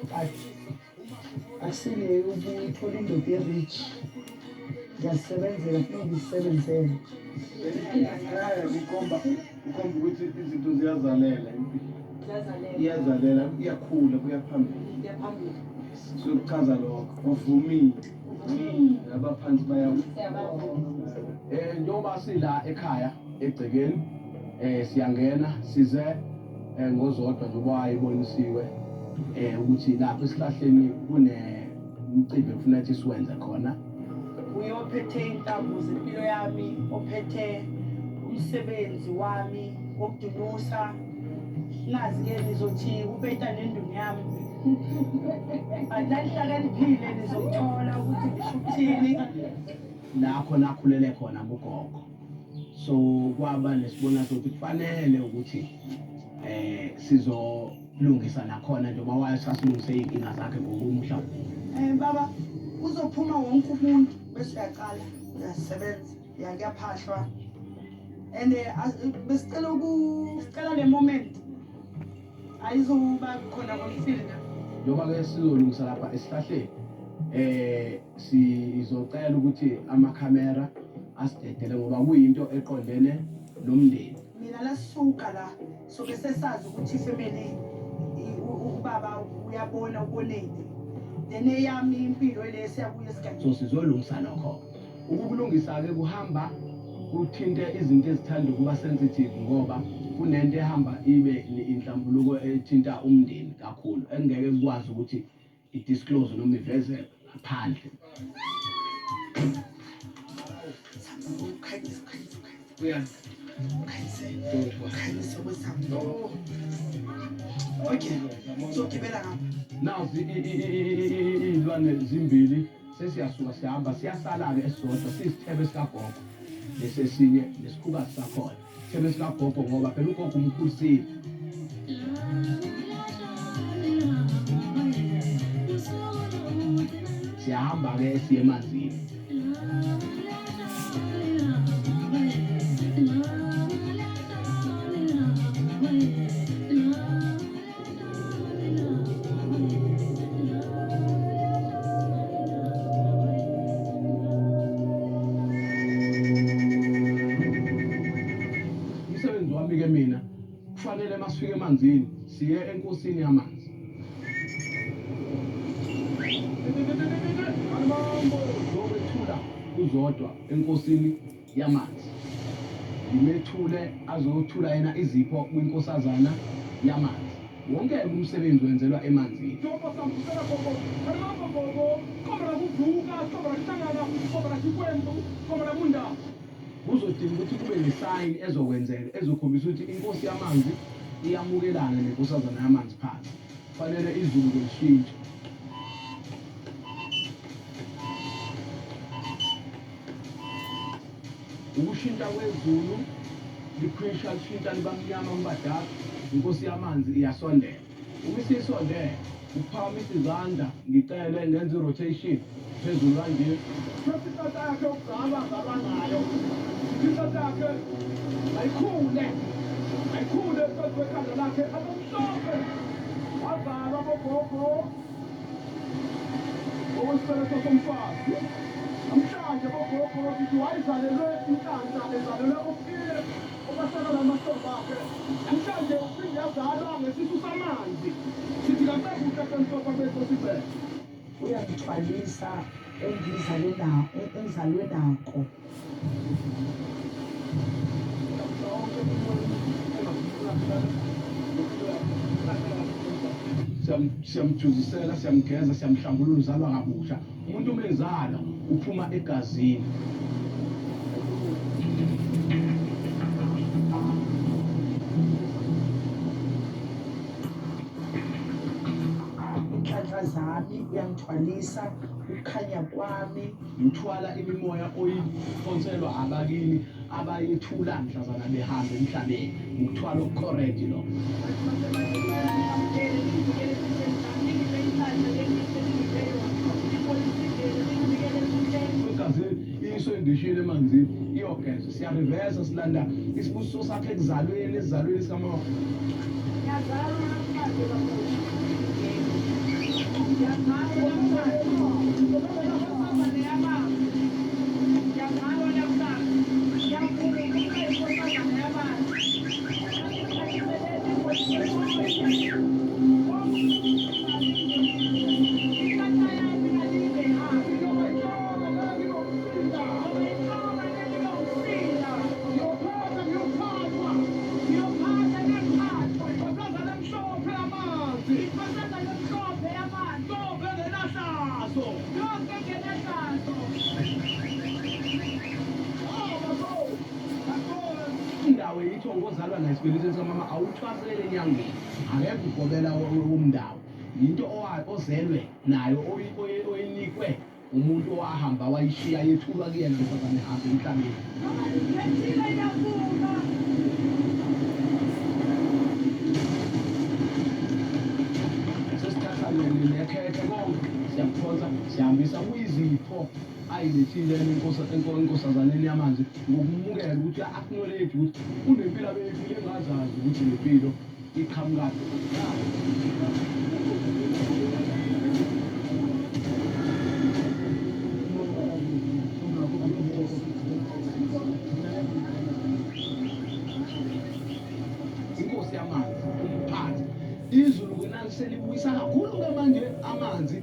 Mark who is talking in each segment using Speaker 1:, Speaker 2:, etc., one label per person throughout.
Speaker 1: But akusileyo ukuthola indoda e-rich. Ngiyazisebenzela, funeka ngizisebenzele.
Speaker 2: Kukhomba kukhomba ukuthi izinto ziyazalela impilo. Iyazalela, iyakhula kuya phambili. So kuchaza lokho. Uvumile. Abaphansi baya.
Speaker 3: Njengoba sila ekhaya egcekeni siyangena size ngoZodwa njengoba wayebonisiwe ukuthi lapha esihlahleni kunemicimbi ekufuneka ukuthi siwenze khona.
Speaker 4: Uye ophethe intambo zempilo yami, ophethe umsebenzi wami wokudunusa. Nazi-ke nizothi upeta nendunu yami. But nanihlakaniphile nizokuthola ukuthi ngisho ukuthini.
Speaker 3: La khona akhulele khona kugogo. So kwaba nesibona sokuthi kufanele ukuthi sizolungisa nakhona njengoba wayesasilungise iy'nkinga zakhe ngokumhla.
Speaker 4: Baba, uzophuma wonke umuntu bese uyaqala uyasebenza, ya kuyaphahlwa. And besicela ukusicela le moment ayizuba khona kwemfilna.
Speaker 3: Njengoba-ke sizolungisa lapha esihlahleni sizocela ukuthi amakhamera asidedele ngoba kuyinto eqondene nomndeni.
Speaker 4: Mina lasuka la sobe sesazi ukuthi ifamily ubaba uyabona uboneni, then eyami impilo ile siyakuya esigabeni.
Speaker 3: So sizolungisa lokho. Ukukulungisa-ke kuhamba kuthinte izinto ezithanda ukuba sensitive ngoba kunento ehamba ibe inhlambuluko ethinta umndeni kakhulu engeke kukwazi ukuthi i-disclose noma iveze ngaphandle.
Speaker 4: Okay, sogibela ngapha.
Speaker 3: Nazi iy'lwane zimbili sesiyasuka sihamba siyasala-ke esisodwa siyisithebe sikagogo lesesinye nesikhukazi sakhona. Sithebe sikagogo ngoba phela ugogo umkhulisile. Siyahamba-ke siye emanzini. Umsebenzi wami-ke mina kufanele masifike emanzini siye enkosini yamanzi. Zokwethula uZodwa enkosini yamanzi. Ngimethule azothula yena izipho kwinkosazana yamanzi. Wonke-ke umsebenzi wenzelwa emanzini. Kuzodinga ukuthi kube nesayini ezokwenzeka ezokhombisa ukuthi inkosi yamanzi iyamukelana nenkosazana yamanzi phansi. Kufanele izulu ke lishintshe. Ukushintsha kwezulu likhwisha lishintsha liba mnyama kuba dark, inkosi yamanzi iyasondela. Uma isisondele, ukuphakamisa izandla ngicele ngenze i-rotation phezulu kanje.
Speaker 2: Thatha inhlanhla yakhe yokuzalwa azalwa nayo. Inhlanhla yakhe ayikhule, ayikhule phezu kwekhanda lakhe abamhlophe. Wazalwa bogogo ngokwesibeletho somfazi. Namhlanje bogogo sithi wayezalelwe inhlanhla, ezalelwe okuthile okwasakala amahlombe akhe. Namhlanje uphinde yazalwa ngesisu samanzi. Sithi kakuhle semhlophe benkosi Bhele.
Speaker 1: Uyangithwalisa engizalwe na engizalwe nako.
Speaker 3: Siyamjuzisela, siyamgeza, siyamhlambulula, uzalwa kabusha. Umuntu uma ezalwa uphuma egazini.
Speaker 1: Inhlanhla zami uyangithwalisa ukukhanya kwami.
Speaker 3: Ngithwala imimoya oyiphonselwa abakini abayethula mhlazana behamba emhlabeni. Ukuthwala okucorrect lokho. Egazini iso endishini emanzini iyogeza. Siyarivesa silanda isibusiso sakhe ekuzalweni esizalweni sikamama.
Speaker 4: Ngiyazalwa namhlanje bafowethu.
Speaker 3: Indawo yithongo ozalwa nayo esibelethweni sikamama awuthwasele enyangeni, akekho ugobela womndawo. Yinto ozelwe nayo, oyinikwe umuntu owahamba wayishiya yethulwa kuyena mhlazane ehamba emhlabeni. Sesithatha nekhekhe konke siyakuphonsa sihambisa kuyizipho ayilethile enkosazaneni yamanzi ngokumukela ukuthi uya-acknowledge ukuthi unempilo abeyiphile engazazi ukuthi le mpilo iqhamukaphi. Inkosi yamanzi umphathi izulu ke naliselibuyisa kakhulu-ke manje amanzi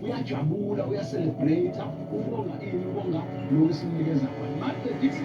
Speaker 3: uyajabula uyacelebrate ubonga ini ubonga lokhu esimnikeza khona maqedisa.